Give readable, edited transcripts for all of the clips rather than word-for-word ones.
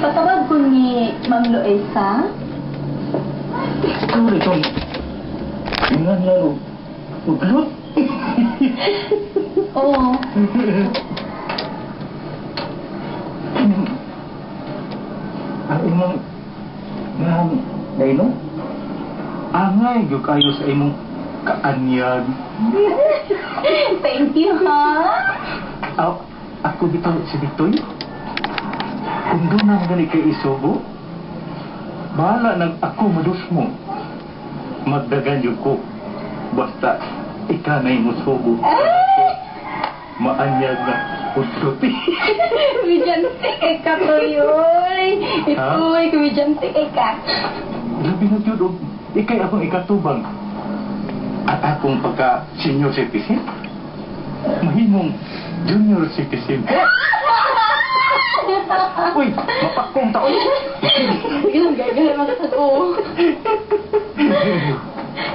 Gipatawag ko ni Ma'am Loisa. Sorry, itong ingan lalo. Uglot. Oo. Ang imong nga Dino? Angay gyud kayo sa imong kaanyag. Thank you, ha? Aw, ako bitaw si Bitoy. Kung doon na gani kay isugo, bahala nang ako madusmo. Magdagan yun ko. Basta ika na'y musugo. Maanyag na udlot. Komedyanti kay ka, Toy, oy. Itoy, komedyanti kay ka. Labi na yun, og ikay akong ikatubang. At akong pagka senior citizen, mahimong junior citizen. Uy, mapakong taon. Sige lang, gagawin mga tao.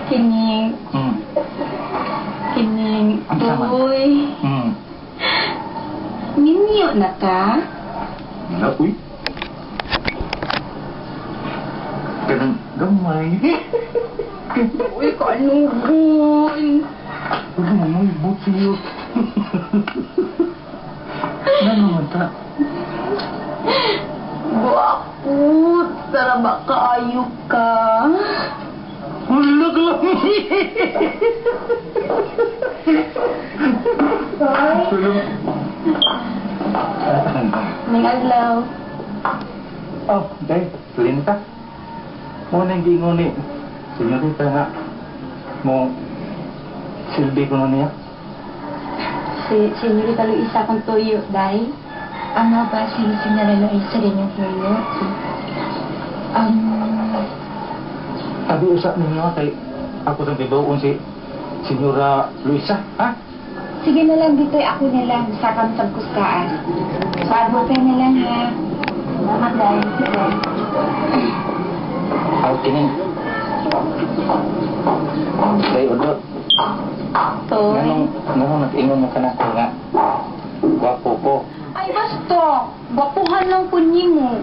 Kining, kining, Ang sama. Toy. Minyo na ka? Wala, uy. Ganang gamay. Uy, kanugon. Uy, mamay, butiyo. Ano naman ta? Buakot. Tara ba kaayo ka? Hulog lang. Toy? Hulog. May adlaw. Oh, day, linta. Mo nang giingon ni senyorita nga mo silbi ko na niya. Si Senyorita Luisa kong tuyo, day. Ano ba si Senyora Luisa rin yung tuyo? Tabi usap ninyo kay ako sa tibuon si Senyora Luisa, ha? Sige na lang dito, ako na lang sa kamsag kustaan. Pabuti na lang ha. Salamat, day. Aw, tingin. Day, udot. Toy. Nganong nag-ingon mo ka na ko nga gwapo ko? Ay, basta. Gwapuhan lang po nimo.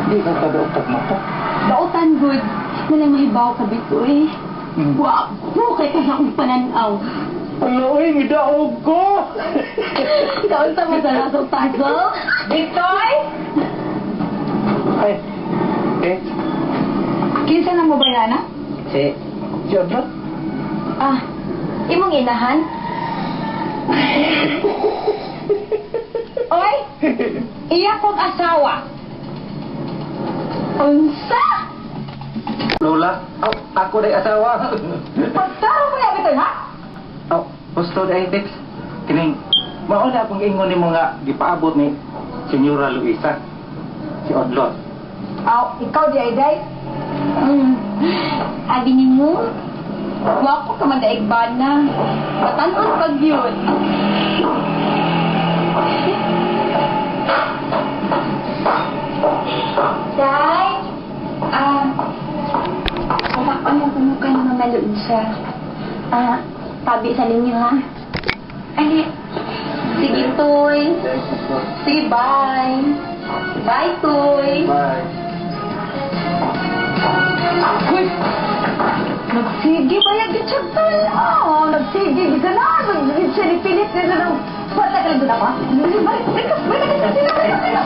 Di ka kadaog tag mata. Dautan good. Nalang mahibaw ka bito eh. Gwapo kay ka sa akong pananaw. Ala, oy, midaog ko! Kaunsa mo sa lasong puzzle? Victoy! Ay, eh, Kinsa na mo ba yana? si Odot. Ah, imong inahan? Oy! Iya kong asawa. Unsa? Lola, oh, ako day asawa. Pagtaro mo yan, Bitoy, ha? Oh, gusto day, Tex. Kining, mao na akong ingon nimo nga gipaabot ni Senyora Luisa, si Odlot. Aw, ikaw di ay day. Abi nimo, gwapo ka man daig bana. Batanon pag yun. Day! Ah, ano kumuha ni Mama Luisa? Ah, tabi sa ninyo ha. Ay, Sige, Toy. Sige, bye. Bye, Toy. Bye. Uy! Nagsige ba yung gitsagtal? Oh, nagsige. Bisa na. Nagsige siya ni Philip. Bisa na. Bata ka lang doon ako. Balik, balik, balik, balik, balik, balik,